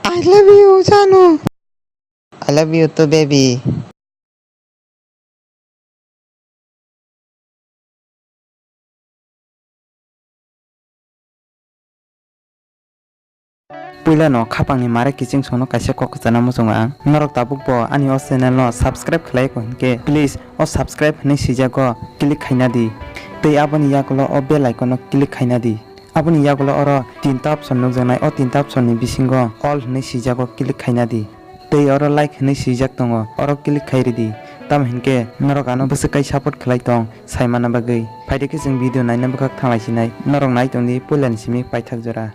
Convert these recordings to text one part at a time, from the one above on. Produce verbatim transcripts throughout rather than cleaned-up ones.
I love you, Janu. I love you too, baby. Puila no khapang ni mare kiching song no kaisa kok kwchana muchungo ang. Norok tabuk bo ani o channel no subscribe khlai ko hinkhe please o subscribe hinwi swijak o click khaina di. Tei aboni yagulo o bell icon no click khaina di. Aboni yagulo oro tinta option nukjaknai, o tinta option ni bisingo all hinwi swijak o click khaina di. Tei oro like hinwi swijak tongo, oro click khai ridi. Tamo hinkhe norok ano bwswk kai support khlai tong saimana bagwi. Phaidi khe chwng video naina bwkhak thanglai sinai, norok nai tongdi puilani simi paithak jora.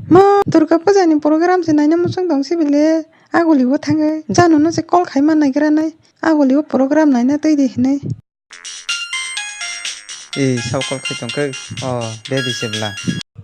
Ma, Durga Puja ni program se naina muchung tong sibile, aguli o thangwi, Janu no se call khai ma naigra nai, aguli o program naina twi di hinwi. E, sao call khai tong khe, o, baby se bwla.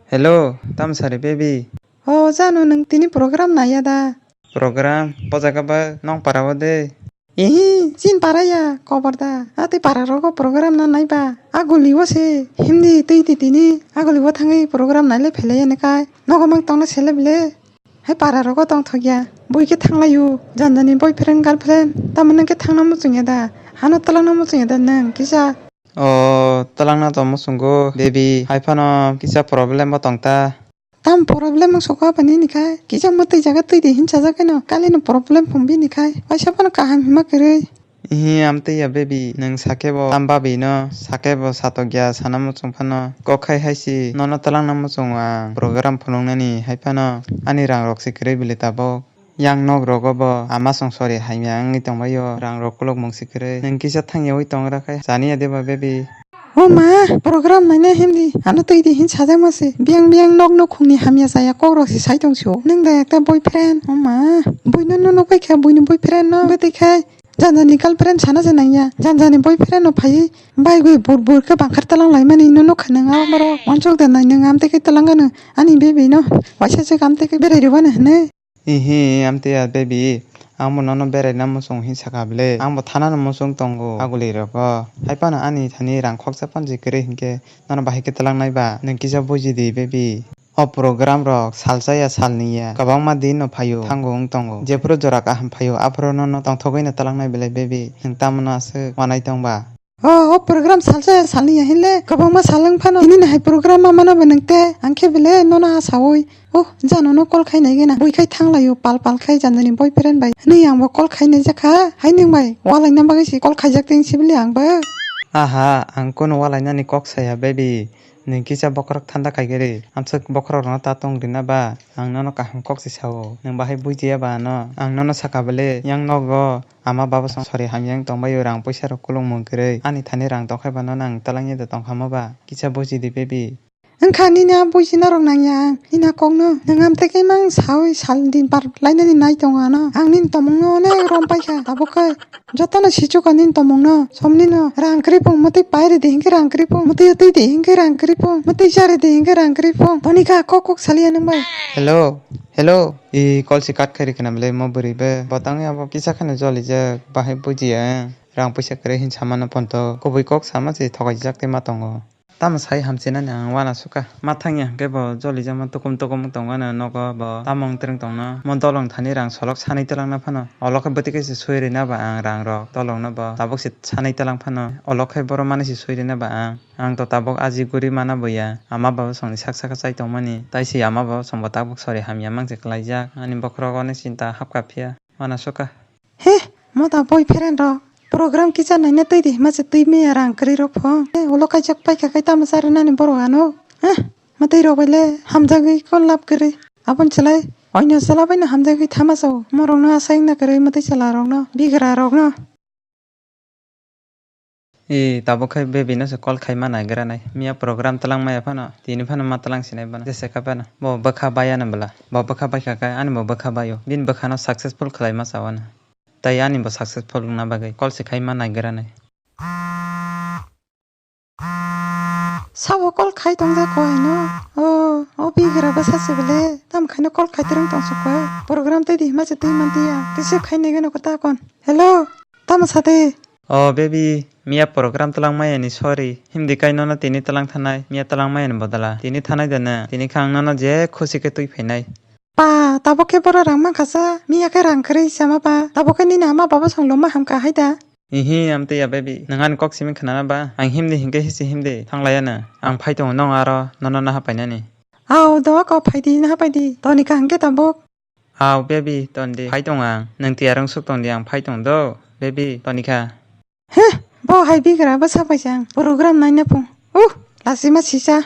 Hello, tamo sari baby? O, Janu nwng tini program naiya da? Program, bo jaga ba nong para o de. Ehe, chin para ya, kobar da. A tei para rogo program na nai ba. A guli o se, himdi twi di tini. A guli o thangwi program nai le phelai ya ne kai. Nogo mang tong na sele bile. Hai para rogo tong thok ya. Bui khe thang lai o. Jani jani boyfriend, girlfriend. Tamo nang khe thang na muchung ya da. Hano twlang na muchung ya da nang kisa. O, twlang na tong muchungo, baby. Hai phano kisa problem bo tong ta. Tam problem wng soko abani ni khai. Kisa mwtwi jaga twi di hin chajak khe no. Kali no problem phung bini khai. Waisa phano kaham hima kwrwi. Ihi, amtwi ya baby, nwng sakhe bo tam babi no, sakhe bo satokya sana muchung phano. Kok khai hai si, nono twlang na muchungo ang. Program phunuknani hai phano ani rang rok se kwrwi bili tabuk. Yang nok rogo bo ama song sori hamya wngwi tongbaio, rang rok kolok mung si kwrwi. Nwng kisa thangyawi tongra khai, chaniya deba baby? O ma, program naina himdi, ano twi di hin sajak ma se. Biyang biyang nok nukhungni hamya chaya kok rok se sai tong sio. Nwng da ekta boyfriend, o ma, buino no nukbai kha, buini boyfriend no. Bwtwi khai, jani jani girlfriend sana se nangya, jani jani boyfriend no phaiwi, bai gui bur bur khe bangkhar twlang laimani no nukha nwng abo borok. Wansuk da nai nwng amtwi khe twlang gano, ani baby no, waisa se amtwi khe berai rwbani hinwi. Ihi, amtwi ya baby, ang bo nono beraina muchung hin saka bwle. Ang bo thanano muchung tongo aguli rogo. Hai phano ani thani rang khoksa panji kwrwi hinkhe nono bahai khe twlangnai ba? Nwng kisa buji di baby. O program rok salsa ya salni ya kwbangma din no phaio, thango wng tongo. Jephuru jora kaham phaio, aphuru nono tongthogwi no twlangnai bwle baby. Nwng tamo no aswk wanai tong ba? O, o program salsa ya salni ya hinle kwbangma sal wng phano. Tini no hai program ma mano bo nwng te, ang khe bele nono ha saui. Oh, jano no call khai nai gena. Bui khai thang lai o pal pal khai jani jani boyfriend bai. Nui ang bo call khai nai jakha. Hai nwng bai walai na bagwi se call khai jak teng sibili ang bo. Aha, ang kono walai nani kok saya baby. Nwng kisa bokhorok thanda khai gari. Amswk bokhorok no ta tong rina ba. Ang nono kaham kok se sao. Nwng bahai bujiya ba ano. Ang nono saka bele yang nogo. Ama baba song sori hamya wng tongbaio, rang puisa rok kulung mung kwrwi. Ani thani rang tongkhai ba nono ang twlangya da tongkhamo ba? Kisa buji di baby. Wngkha nini a buji norok nangya ang. Nini a kokno nwng amtwi khe mang saui sal din par lainani nai tongo ano. Ang nini tomungno onek rom paikha. Tabuk khe jotono sichuka nini tomungno. Somnino rang kwrwi phung mwtwi pai ridi hinkhe rang kwrwi phung. Mwtwi twi di hinkhe rang kwrwi phung. Mwtwi cha ridi hinkhe rang kwrwi phung. Toni kha kok kok saliya nwng bai. Hello. Hello, i call si cut khairi khna bwle mo bwrwi be. Bo tangwi abo kisa kheno jolijak, bahai bujiya. Rang puisa kwrwi hin samano ponto. Kubui kok sama se thokaijak tei ma tongo. Tamo sai hamchinani ang uanasuka. Ma thangya hwnkhe bo jolijakma tukum tukum wng tongo ano nogo bo. Tamo wng twrwng tongno. Mo dolong thani rang solok sanwi twlangna phano. Olo khe bwtwi khe se swi rwna ba ang rang rok dolongno bo. Tabuk se sanwi twlang phano. Olo khe boro manwi se swi rwna ba ang. Ang to tabuk aji guri mana buya, ama baba songni sak saka chai tongmani, tai si ama baba songbo tabuk sori hamya mang se kwlaijak, ani bokhorok onek chinta hapkha phiya, uanasuka. He, mota boyfriend rok, program kisa naina twi di hima se twi maya rang kwrwi rok pho. He, ulo kaijak paikha kai tamo cha rwnani borok ano. He, mwtwi rok bai le hamjagwi kok lab kwrwi. Aboni chwlai, oino chwla bai no hamjagwi thama chao. Morok no asai wngna kwrwi mwtwi chwla rok no, bigra rok no. E, tabuk khe baby no se call khai ma naigra nai. Miya program twlang maya phano, tini phano ma twlang sinai bana. Jese kha phano. Bo bwkha bai ano bwla. Bo bwkha bai kha khe ani bo bwkha bai o. Bini bwkha no successful khlai ma chao ano. Tai ani bo successful wngna bagwi call se khai ma naigra nai. Sabo call khai tong jak ko haino. O, o bigra bwsa se bele. Tam khaino call khai twrwng tong sok khe. Program tei di hima se twi man tiya. Receive khai nai gano kwta kon. Hello. Tamo sa de? O baby, miya program twlang maya ni sorry. Himdi kai nono tini twlang thanai, miya twlang maya ni bodala. Tini thanai da na, tini kha ang nono je khusi khe twi phainai. Pa, tabuk khe boro rang mankha sa, miya khe rang kwrwi sama ba. Tabuk khe nini ama baba song loma hamkha hai da. Ihi, amtwi ya baby, nwng ani kok simi khwnana ba? Ang himdi hinkhe hisi himdi thanglaiya na. Ang phai tongo nong aro nono naha painani. Au, doa kok phaidi, naha paidi. Toni kaham khe tabuk. Au, baby, tondi phai tong ang. Nwng tiyar wng suk tondi, ang phai tong do, baby, toni kha. Heh, bo hai bigra bwsa bai se ang program naina phung. Uh, lachima sisa.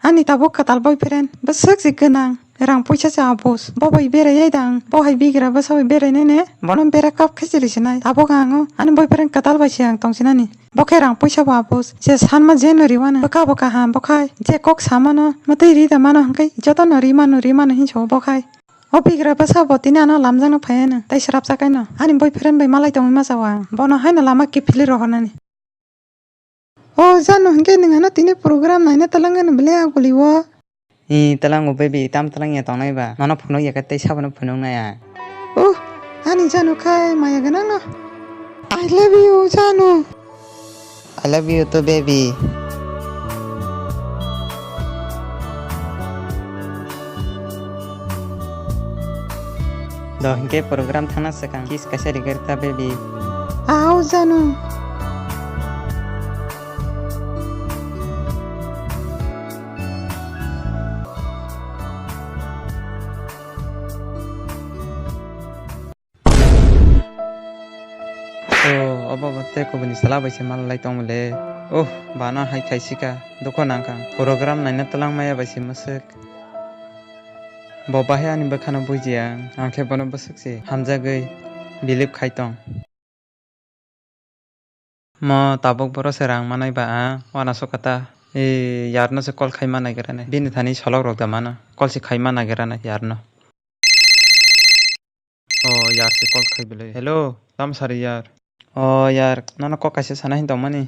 Ani tabuk kwtal boyfriend, bwswk se gwnang, rang puisa se abos. Bo bai berai ai dang, bo hai bigra bwsa bai berai nene, bono bera kap khe chili sinai. Tabuk ang o, ani boyfriend kwtal bai se ang tong sinani. Bo khe rang puisa bo abos, je sanma je no riwano, bwkha bo kaham, bo khai, je kok samano, mwtwi ri da mano hwnkhe, jotono rimano, rimano hinsa o bo khai. O bigra bwsa bo tini ano lamjakno phaiano, tei swrapsa kaino. Ani boyfriend bai malai tongwi masa o ang. Bono haino lama kiphilwi rohornani. O janu hwnkhe nwng ano tini program naina twlangano bwle aguli o. I twlango baby, tam twlang ya tongnai ba? Nono phunuk ya khe tei sabono phunuk nai ang. Oh, ani janu khai maya gwnangno. I love you, janu. I love you too, baby. Do hinkhe program thangna swkang kiss kaisa rigwrwkha, baby. Au janu. Oh, obo bo tei kubuni sala bai se mal lai tong le. Oh, bana hai khai sika. Dukho nang kha. Program naina twlang maya bai se mwswk. Bo bahai ani bwkhano bujiya. Ang khe bono bwswk se hamjagwi believe khai tong. Mo tabuk boro se rang manai ba a, wana sokha ta. E, yarno se call khai ma nagira nai. Bini thani solok rok da mano. Call se khai ma nagira nai yarno. O yar se call khai belai. Hello, tam sari yar. O yar, nono kok kaisa sana hin tongmani.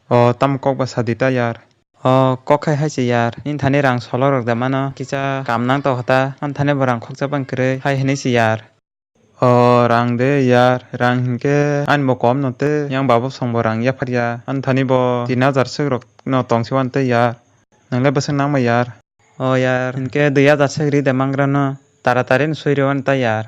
O tam kok ba sadi ta yar. O kok khai hai se yar. Nini thani rang solok rok da mano. Kisa kam nang tokha ta. Ani thani bo rang khoksa bang kwrwi. Hai hinwi se yar. O rang de yar, rang hinkhe ani bo kom no tei yang baba song bo rang yaphar ya. Ani thani bo tin hajar swk rok no tong se wan tei yar. Nang le bwswk nang ma yar. O yar, hinkhe dui hajar swk ri de mangra no. Taratari no swi rw ani ta yar.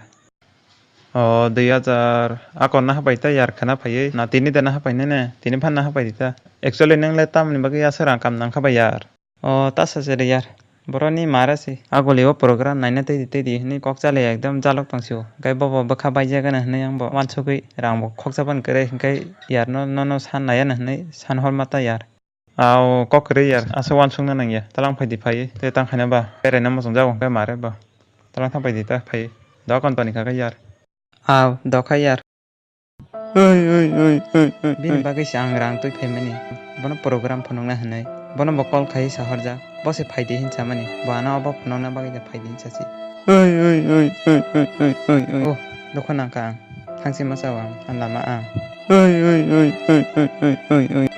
O dui hajar, akon na hapai ta yar khwna phaiwi. Na tini de na hapai nene, tini phan na hapai di ta. Actually nang le tamni bagwi aswk rang kam nang kha ba yar. O ta sa se de yar. Boroni mara se. Aguli o program naina tei di, tei di hinwi kok chale ekdom jalok tong sio. Hwnkhe bobo bwkha baijak gana hinwi ang bo wansugwi rang bo khoksa ban kwrwi hwnkhe yar no, nono san naiya na hinwi san hor ma ta yar. Au kok kwrwi yar, aswk wansukna nangya. Talang phai di phaiwi. Tei tang khaina ba. Beraina muchung jago hwnkhe mare ba. Talang thang phai di ta phaiwi. Dokan toni kha khe yar. Au, dokha yar. Oi, oi, oi, oi, oi, bini oi. Bagwi se ang rang twi phaimani. Bono program phunukna hinwi. Bono bo call khai sahorjak. Bo se phaidi hin samani. Bo ano obo phunukna bagwi da phaidi hin sasi. Oi, oi, oi, oi, oi, oi, oi, oi. Oh, dukho nangkha ang. Thangsi masa ang. Ang lama ang. Oi, oi, oi, oi, oi, oi, oi, oi.